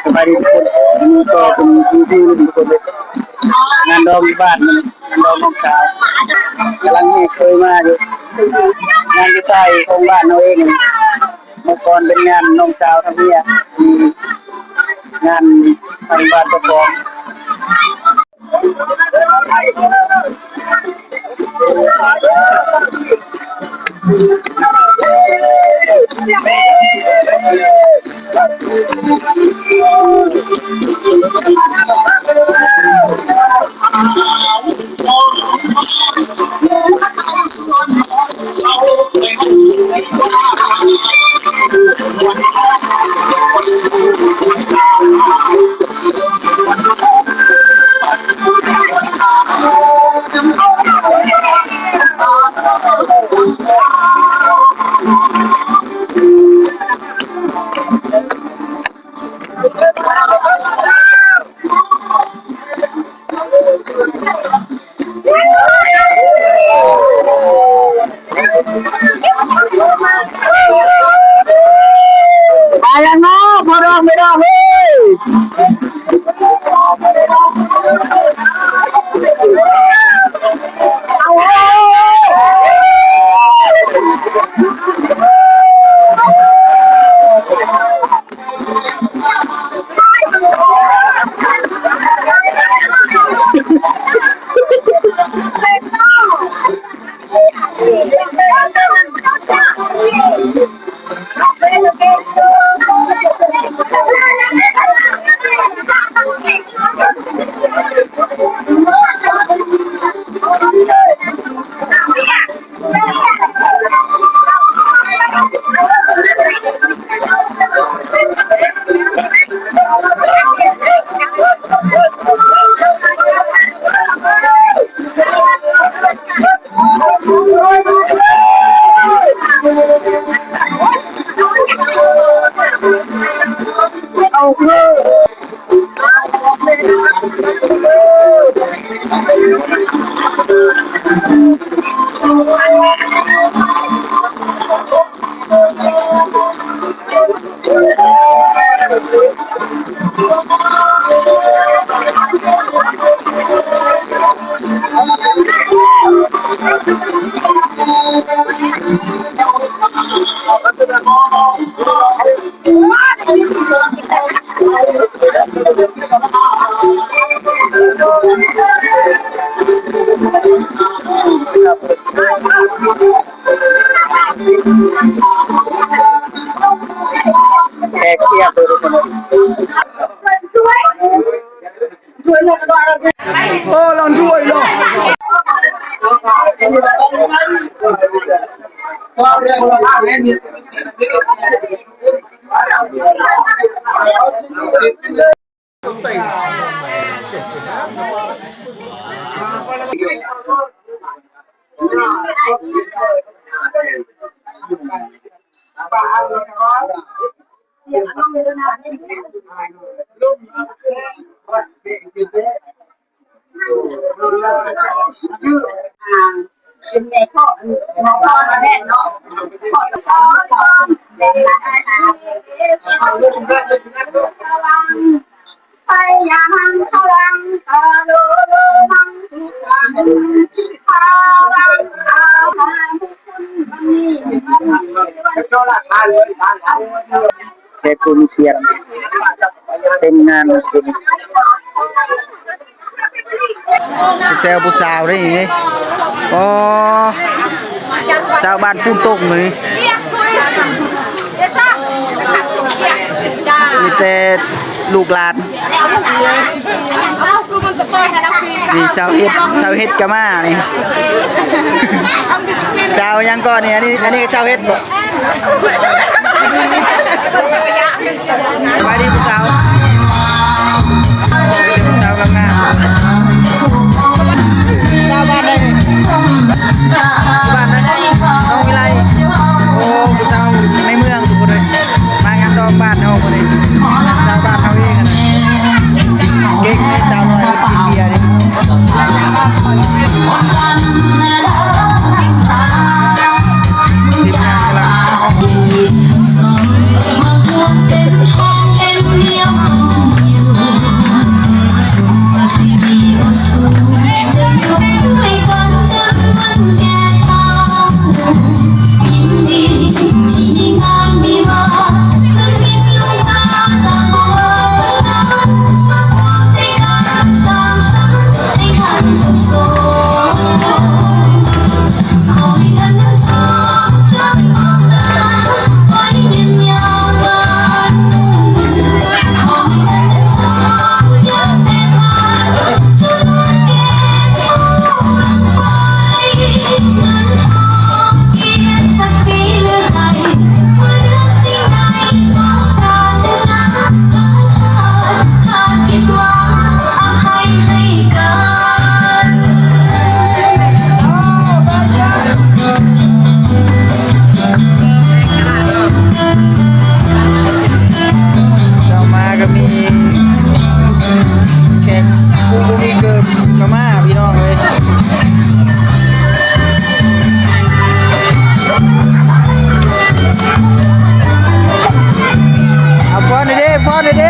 ສະບາຍດີທຸກຄົນ ມື້ນີ້ກໍເປັນມື້ທີໜຶ່ງທຸກຄົນເລີຍ ງານດອງຢູ່ບ້ານ ງານດອງນ້ອງສາວ ກຳລັງແຫ່ເຄີຍມາຢູ່ ງານຢູ່ໃຕ້ຂອງບ້ານເຮົາເອງ ເມື່ອກ່ອນເປັນງານນ້ອງສາວທາງເມຍ ມີງານທາງບ້ານເຈົ້າຂອງ. ໄປແລ້ວເນາະ ພໍ່ດອກແມ່ດອກເອີຍ ເອົາເອີຍ. ແຂກພຽບເລີຍທຸກຄົນ. ໂອ້ ລອງດ້ວຍເນາະ. ແຂກຜູ້ມີກຽດເຕັມງານເປັນ ຜູ້ແຊວຜູ້ສາວເດ້ນີ້. ອໍ ຊາວບ້ານປູນຕົງນີ້ ມີແຕ່ລູກຫຼານ. ນີ້ຊາວເຮັດ ຊາວເຮັດກະມານີ້. ຊາວຫຍັງກ່ອນນີ້? ອັນນີ້ ອັນນີ້ຊາວເຮັດບໍ? ສະບາຍດີຜູ້ສາວ ຜູ້ສາວງາມໆ ຊາວບ້ານໃດນີ້? ບ້ານໃດ? ໜອງວິໄລ. ໂອ້ ຜູ້ສາວໃນເມືອງພຸ້ນເດ້ ມາງານດອງບ້ານເຮົາພຸ້ນເດ້ ຊາວບ້ານເຮົາເອງຫັ້ນນະ. ເກັ່ງເດ້ ສາວນ້ອຍກິນເບຍເດ້. ທີມງານກຳລັງ ເດ້